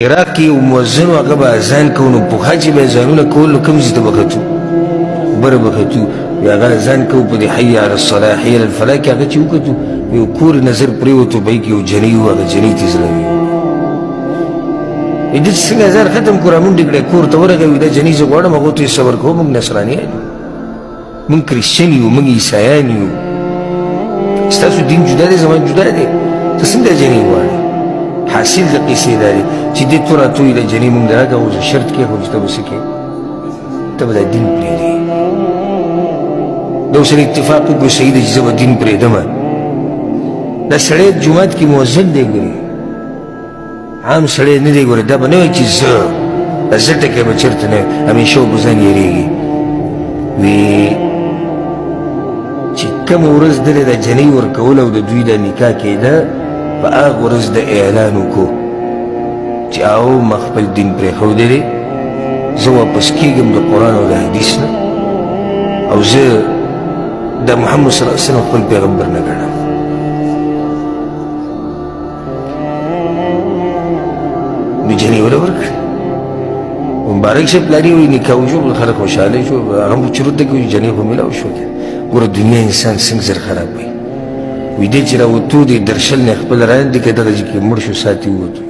عراق کې یو مؤذن و، هغه به اذان کو، نو پخوا چې به اذانونه کول نو کوم ځای ته به ختو؟ بره به ختو. بیا هغه اذان کو په دې حي علی الصلاة حي علی الفلاح کې، هغه چې وکتو یو کور نظر پرېوتو، په کې یو جنۍ وه، هغه جنۍ ته زړه وي. دې چې څنګه اذان ختم کړو رامنډې کړې، کور ته ورغی، وایي دا جنۍ زه غواړم. هغو ته یې صبر کوو، موږ نصرانیان یو، موږ کرسچن یو، موږ عیسایان یو، ستاسو دین جدا دی، زما جدا دی، ته څنګه جنۍ غواړې؟ حاصل د قصې دا دی چې دې تو راتوی د جنۍ موږ راکړه، اوس شرط کې خو چې ته به څه کوې؟ ته به دا دین پرېږدې. د سره اتفاق وکړو، صحیح دی چې زه به دین پرېږدم. دا سړی جومات کې مؤذن دی، ګورې عام سړی نه دی. ګوره دا به نه وایي چې زه دا زه ټکی به چېرته نه، همیشه به ځان یېرېږي. وي چې کومه ورځ دلې د جنۍ ورکول او د دوی د نکاح کېده، په هغه ورځ د اعلان وکړو چې او ما خپل دین پرېښودی دی، زه واپس کېږم د قرآن او د حدیث نه، او زه د محمد صلی الله علیه وسلم خپل پیغمبر نه ګڼم. نو جنۍ وله ورکړې، مبارک شه پلاني. وایي نکاح وشو، خلک خوشحاله شو، هغه هم چورت دی کوي، جنۍ خو میلاو شو. ګوره دنیا انسان څنګه زر خراب وي. وایي دی چې راوتو دی درشل نه خپل راندې که دغه ځای کې مړ شو، سات یې ووتو.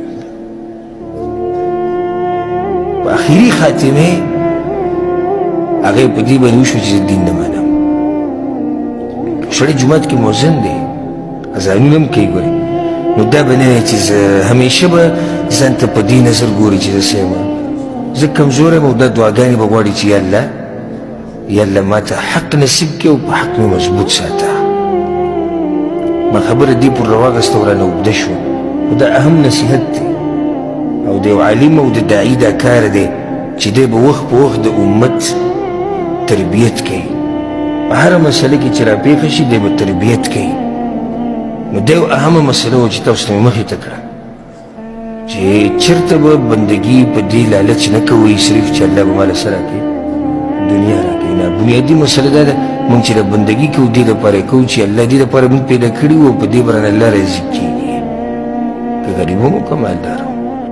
په اخري خاتمه هغه په دې باندې وشو چې دین نه منم. سړی جومات کې مؤذن دی، اذانونه هم کوي. ګورې نو دا به نه وایي چې زه همیشه به ځان ته په دې نظر ګوري چې زه څه یم، زه کمزوری یم، او دا دعاګانې به غواړي چې یا الله، یا الله ما ته حق نصیب کړي او په حق مې مضبوط ساته. ما خبره دې پورې راواخیسته او رانه اوږده شوه، خو دا اهم نصیحت دی، او د یو عالم او د داعي دا کار دی چې دی به وخت په وخت د امت تربیت کوي. په هره مسله کې چې راپېښه شي دی به تربیت کوي. نو دا یو اهمه مسله وه چې تاسو ته مې مخې ته کړه چې چېرته به بندګي په دې لالچ نه کوئ صرف چې الله به ماله څه راکوي، دنیا راکوي. نه، بنیادي مسله دا ده موږ چې د بندګي کوو دې لپاره یې کوو چې الله دې لپاره موږ پیدا کړي وو، په دې به رانه الله راضي کېږي، که غریب هم که مالدار.